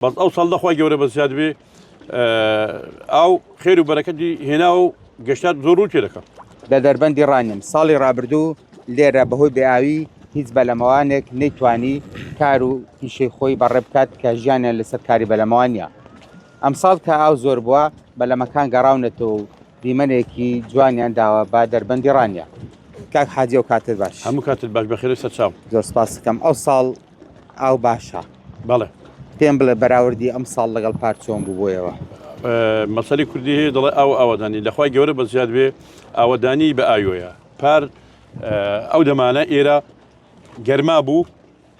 بەس ئەو ساڵ لەخوای گەورە بەزیاد بێ ئاو خێر و بەرەکەتی هێنا و گەشتات زۆر ڕوو تێدەکە. لە دەربەندی ڕانیەم ساڵی ڕابردوو لێرە بەهۆی بێئاوی هیچ بەلەمەوانێک نەیتوانی کار و پیشەی خۆی بەڕێ بکات کە ژیانیان لەسەر کاری بەلەمەوانیە. ئەمساڵ کە ئاو زۆر بووە بەلەمەکان گەڕاونەتەوە و دیمەنێکی جوانیان داوە بە دەربەندی ڕانیە. کاک حاجی ئەو کاتت باش. هەموو کاتت باش بەخێرێ سەرچاو. زۆر سپاست دەکەم. ئەو ساڵ ئاو باشە. بەڵێ. پێم بڵێ بەراوردی ئەم ساڵ لەگەڵ پار چۆن بوو بۆیەوە؟ مەسەلی کوردی هەیە دەڵێ ئاو ئاوەدانی لەخوای گەورە بە زیاد بێ ئاوەدانی بە ئاویۆیە پار ئەو دەمانە ئێرە گەرما بوو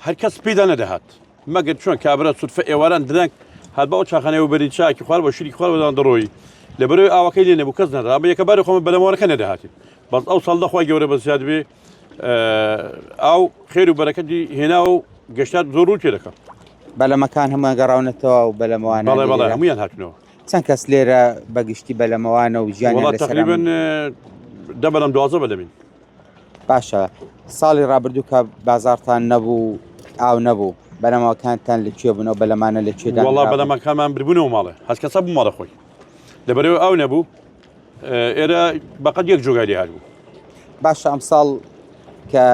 هەر کەس پێدا نەدەهات مەگەر چۆن کابرا سودفە ئێواران درەنگ هات بە ئەو چاخانەیە و بەری چاکی خوار بە شیری خوار بەدان دەڕۆیی لەبەرەوەی ئاوەکەی لێ نەبوو کەس نەدا بە یەکە باری خۆمە بەلەمەوەرەکە نەدەهاتین بەس ئەو ساڵ لەخوای گەورە بە زیاد بێ ئاو خێر و بەرەکەتی هێنا و گەشتات زۆر ڕوو تێدەکە. بەلەمەکان هەموویان گەڕاونەتەوە و بەلەمەوانە بەڵێ بەڵێ هەموویان هاتنەوە. چەند کەس لێرە بە گشتی بەلەمەوانە و ژیانیان وەڵا لەسەر ئەم تقریبا دە بەلەم 12 بەلەمین. باشە ساڵی ڕابردوو کە بازاڕتان نەبوو ئاو نەبوو بەلەمەکانتان لە کوێ بوون ئەو بەلەمانە لە کوێ وەڵا دانرابوون؟ بەلەمەکانمان بربوونەوە ماڵێ هەر کەسە بوو ماڵە خۆی لەبەرەوەی ئاو نەبوو ئێرە بەقەد یەک جۆگای لێ هاتبوو. باشە ئەمساڵ کە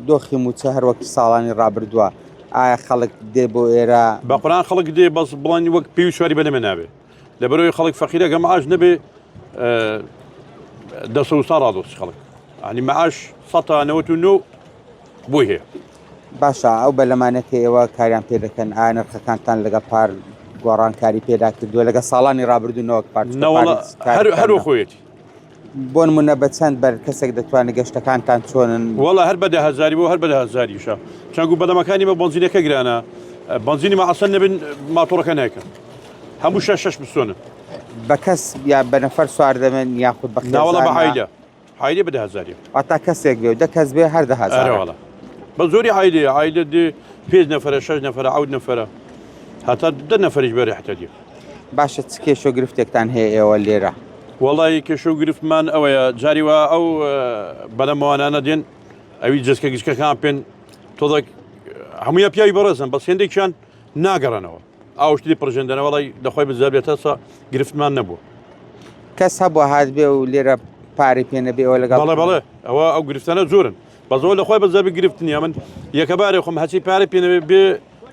دۆخی مووچە هەر وەک ساڵانی ڕابردووە ئایا خەڵک دێ بۆ ئێرە؟ بە قورئان خەڵک دێ بەس بڵێن وەک پێویست سواری بەلەمە نابێ لەبەرەوەی خەڵک فەقیرە گە معاش نەبێ دەسەوسا ڕادۆستی خەڵک ینی معاش 1990 بۆی هەیە. باشە ئەو بەلەمانە کە ئێوە کاریان پێ دەکەن ئایا نرخەکانتان لەگەڵ پار گۆڕانکاری پێدا کردووە لەگە ساڵانی ڕابردوو نەوەک پار چونکە نەوەڵا پار هیچ کار هەر هەر نە. خۆیەتی. بۆ نمونە بە چەند بەر کەسێک دەتوانێت گەشتەکانتان چۆنن؟ وەڵا هەر بە دە هەزاری بۆ هەر بە دە هەزاریشە چەنگو بەلەمەکانی مە بەنزینەکە گرانە بەنزینی مە عەسەل نەبن ماتۆڕەکە نایکەن هەموو شەش شەش پستۆنن. بە کەس یا بە نەفەر سوار دەبن یاخود بە ناوەڵا بە خێزان؟ عایلە. عایلە بە دە هەزاریە. واتا کەسێک بێ و دە کەس بێ هەر دە هەزارە. ئەرێ وەڵا بە زۆری عایلەیە عایلە دێ پێنج نەفەرە شەش نەفەرە عەوت نەفەرە هەتا دە نەفەریش بەرێ حتا دێ. باشە چ کێشە و گرفتێکتان هەیە ئێوە لێرە؟ وەڵی کێشە و گرفتمان ئەوەیە جاری وا ئەو بەلەمەوانانە دێن ئەوی جسکە گچکەکان پێن تۆزێک هەموویان پیاوی بەڕێزن بەس هێندێکیان ناگەڕێنەوە. ئاوشتری پڕژێندەنە وەڵی دەخوای بزار بێتە سا گرفتمان نەبوو. کەس هەبووە هات بێ و لێرە پارەی پێ نەبێ ئەوە لەگەڵ بەڵێ بەڵێ ئەوە ئەو گرفتانە زۆرن بەزەوە لە خۆی بەزەبی گرفت نییە من یەکە بارێ خۆم هەچی پارە پێ نەبێ بێ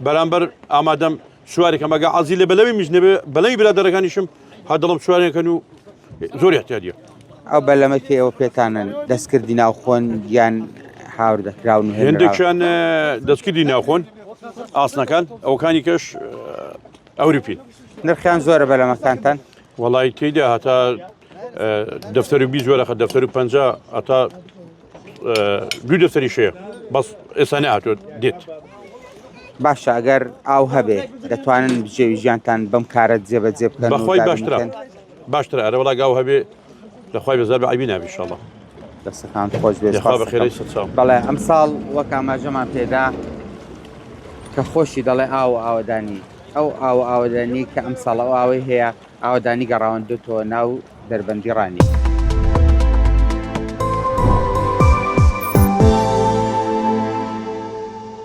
بەرامبەر ئامادەم سوارێکم ئەگە عەزی لە بەلەمی میش نەبێ بەلەمی برادەرەکانیشم هەر دڵم سوارێکەن و زۆر احتیاجیە. ئەو بەلەمە کە ئێوە پێتانن دەستکردی ناوخۆن یان هاوردەکراون و هێنراون؟ هێندێکیان دەستکردی ناوخۆن ئاسنەکان ئەوکانی کەش ئەوروپین. نرخیان زۆرە بەلەمەکانتان؟ وەڵی تێیدا هەتا دەفتەر و 20 وەرەقە دەفتەر و 50 هەتا دوو دەفتەریش هەیە بەس ئێستا نەهاتووە دێت. باشە ئەگەر ئاو هەبێ دەتوانن بژێوی ژیانتان بەم کارە جێبەجێ بکەن و بەخوای دابین باشترە بکەن؟ باشترە ئەرە وەڵا گاو هەبێ لەخوای بەزار بە عەیبی نابێ ئینشاڵڵا. دەستەکانت خۆش بێ یاخوا سپاس بەخێرای دەکەم. سەرچاو. بەڵێ ئەمساڵ وەک ئاماژەمان پێدا کە خۆشی دەڵێ ئاو و ئاوەدانی ئەو ئاو و ئاوەدانی کە ئەمساڵ ئەو ئاوەی هەیە ئاوەدانی گەڕاوەندۆتەوە ناو دەربەندی ڕانیە.